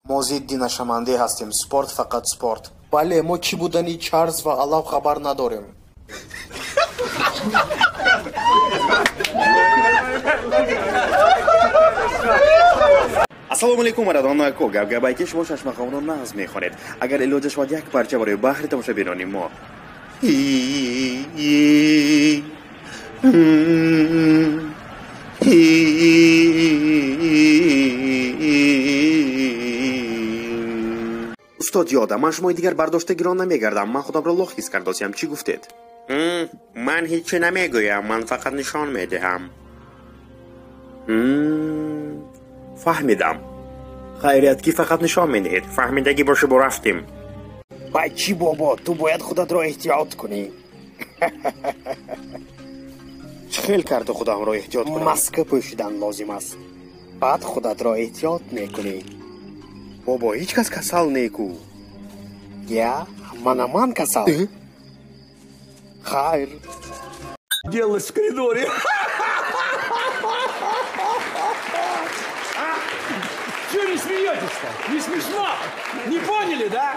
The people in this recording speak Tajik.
Мо зидди нашъамандӣ ҳастем. Спорт фақат спорт. Бале, мо чӣ будани чарс ва алаф хабар надорем. Ассалому алайкум, марадон ако. Гап-гапай ки шумо шашмақомро нағз мехонед. Агар илоҷа шавад, як парча барои баҳри тамошобинони мо. Устод Ёда, ман шумои дигар бардошта гирон намегардам. Ман худамро лох ҳис кардосиям. Чӣ гуфтед? Ман ҳечи намегӯям, ман фақат нишон медиҳам. Фаҳмидам. Хайрият ки фақат нишон медиҳед. Фаҳмидагӣ боши, бо рафтем. Бачи бобо, ту бояд худатро эҳтиёт кунӣ. Чӣ хел карду худамро эҳтиёт кунам? Маска пӯшидан лозим аст. Баъд худатро эҳтиёт мекунӣ. Бобо, ҳеҷ кас касал неку. Я, мана ман касал. Хайр. Делалось в коридоре. Чего не смеетесь-то? Не смешно? Не поняли, да?